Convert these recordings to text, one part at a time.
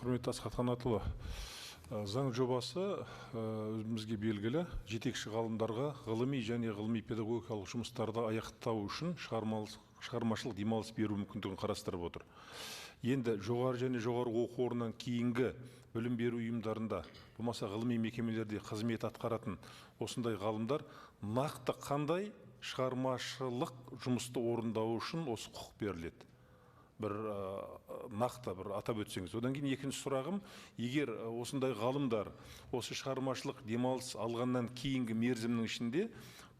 Құрметті Асхат Қанатұлы, заң жобасы өзімізге белгілі жетекші ғалымдарға ғылыми және ғылыми педагогикалық жұмыстарды аяқтау үшін шығармашылық демалыс беру мүмкіндігін қарастырып отыр. Енді жоғары және жоғары оқу орнынан кейінгі білім беру ұйымдарында, болмаса ғылыми мекемелерде қызмет атқаратын осындай ғалымдар нақты қандай шығармашылық жұмысты орындау үшін осы құқық беріледі? Бір нақты бір атап өтсеңіз. Одан кейін екінші сұрағым, егер осындай ғалымдар осы шығармашылық демалыс алғаннан кейінгі мерзімнің ішінде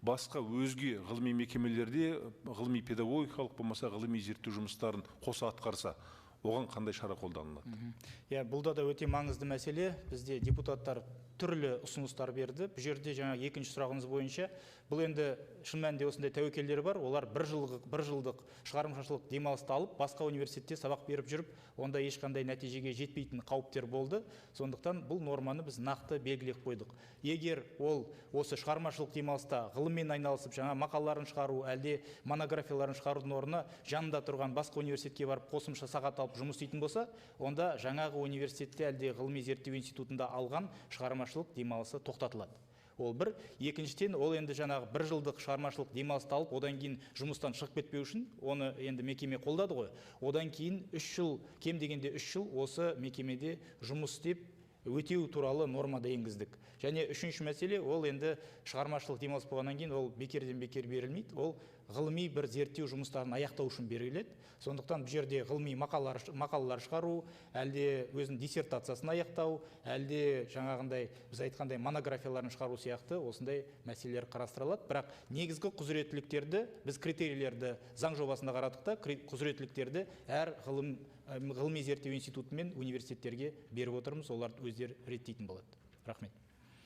басқа өзге ғылыми мекемелерде ғылыми педагогикалық болмаса ғылыми зерттеу жұмыстарын қоса атқарса, оған қандай шара қолданылады? Иә, бұл да өте маңызды мәселе. Бізде депутаттар түрлі ұсыныстар берді. Бұл жерде жаңа екінші сұрағыңыз бойынша, бұл енді шын мәнінде осындай тәуекелдер бар. Олар бір жылдық шығармашылық демалысты алып, басқа университетте сабақ беріп жүріп, онда ешқандай нәтижеге жетпейтін қауіптер болды. Сондықтан бұл норманы біз нақты белгілеп қойдық. Егер ол осы шығармашылық демалыста ғылыммен айналысып, жаңа мақалаларын шығару, әлде монографияларын шығарудың орнына жанында тұрған басқа университетке барып қосымша сағат алып жұмыс істейтін болса, онда жаңағы университетте әлде ғылыми зерттеу институтында алған шығармашылық демалысы тоқтатылады. Ол бір. Екіншіден, ол енді жаңағы бір жылдық шығармашылық демалысты алып, одан кейін жұмыстан шығып кетпеу үшін, оны енді мекеме қолдады ғой. Одан кейін 3 жыл, кем дегенде 3 жыл осы мекемеде жұмыс істеп өтеу туралы нормада енгіздік. Және үшінші мәселе, ол енді шығармашылық демалыс болғаннан кейін ол бекерден бекер берілмейді, ол ғылыми бір зерттеу жұмыстарын аяқтау үшін беріледі. Сондықтан бұл жерде ғылыми мақалалар шығару, әлде өзінің диссертациясын аяқтау, әлде жаңағындай біз айтқандай монографияларын шығару сияқты осындай мәселелер қарастырылады. Бірақ негізгі құзыреттіліктерді біз критерийлерді заң жобасында қарадық та, құзыреттіліктерді әр ғылыми зерттеу институты мен университеттерге беріп отырмыз, олар өздері реттейтін болады. Рахмет.